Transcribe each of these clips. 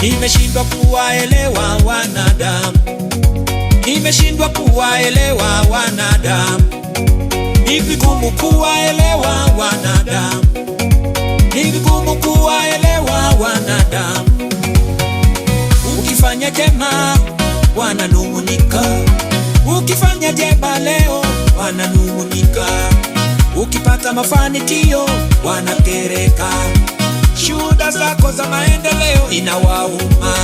Nimeshindwa kuwaelewa wanadamu, nimeshindwa kuwaelewa wanadamu, ni vigumu kuwaelewa wanadamu, ni vigumu kuwaelewa wanadamu. Ukifanya jema wananung'unika, ukifanya jema leo wananung'unika, ukipata mafanikio wanakereka, shuhuda zako za maendeleo inawauma,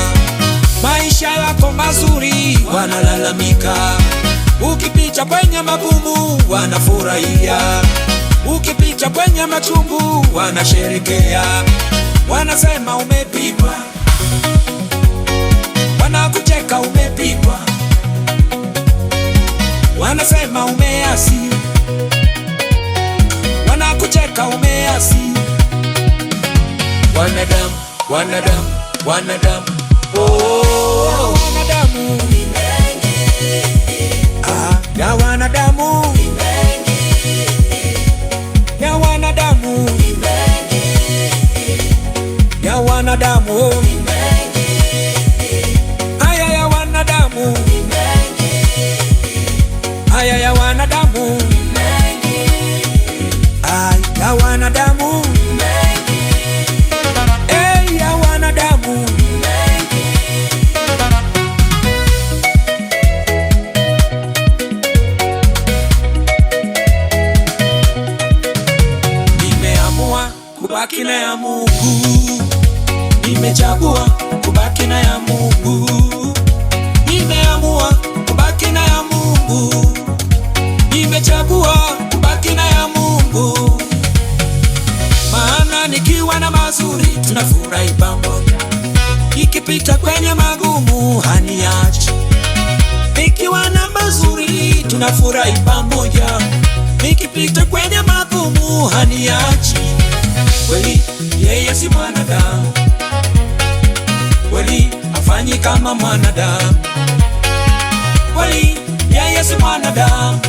maisha yako mazuri wanalalamika, ukipita kwenye magumu wanafurahia, ukipita kwenye machungu wanasherekea, wanasema umepigwa, wanakucheka umepigwa, wanasema umeasi, wanakucheka umeasi. Wanadamu, wanadamu, wanadamu, oh, wanadamu, ah, ya wanadamu, ya wanadamu, ya wanadamu, oh. Haya ya wanadamu, haya ya wanadamu, ay, ya wanadamu, ey, ya wanadamu. Nimeamua kubaki na ya Mungu, nimechagua kubaki na ya Mungu, nimeamua kubaki na ya Mungu, nimechagua kubaki na ya Mungu. Maana nikiwa na mazuri tunafurahi pamoja, nikipita kwenye magumu haniachi. Nikiwa na mazuri tunafurahi pamoja, nikipita kwenye magumu haniachi. Kweli yeye si mwanadamu, kweli hafanyi kama mwanadamu, kweli yeye si mwanadamu,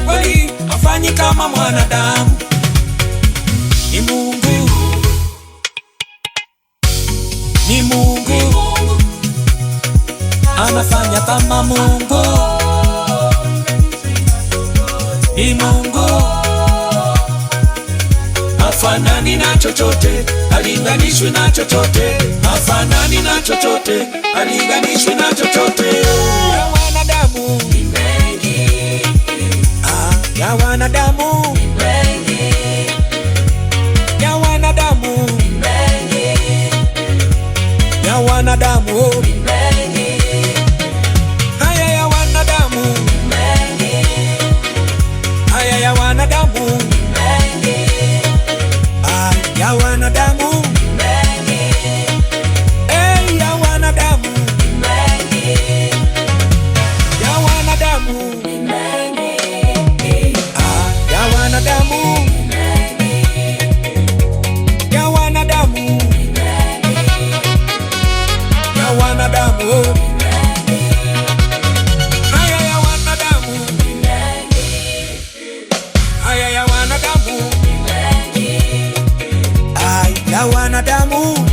kweli hafanyi kama mwanadamu. Ni Mungu, ni Mungu, anafanya kama Mungu, ni Mungu, hafanani na chochote, halinganishwi na chochote, hafanani na chochote, halinganishwi na chochote. Ya wanadamu, ah, ya wanadamu, ya wanadamu, ya wanadamu, oh. Haya ya wanadamu, haya ya wanadamu, ah, ya wanadamu, eh, ya wanadamu, ya wanadamu, ah, ya wanadamu, ya wanadamu, ya wanadamu, oh. Haya ya wanadamu, haya ya wanadamu, ay, ya wanadamu.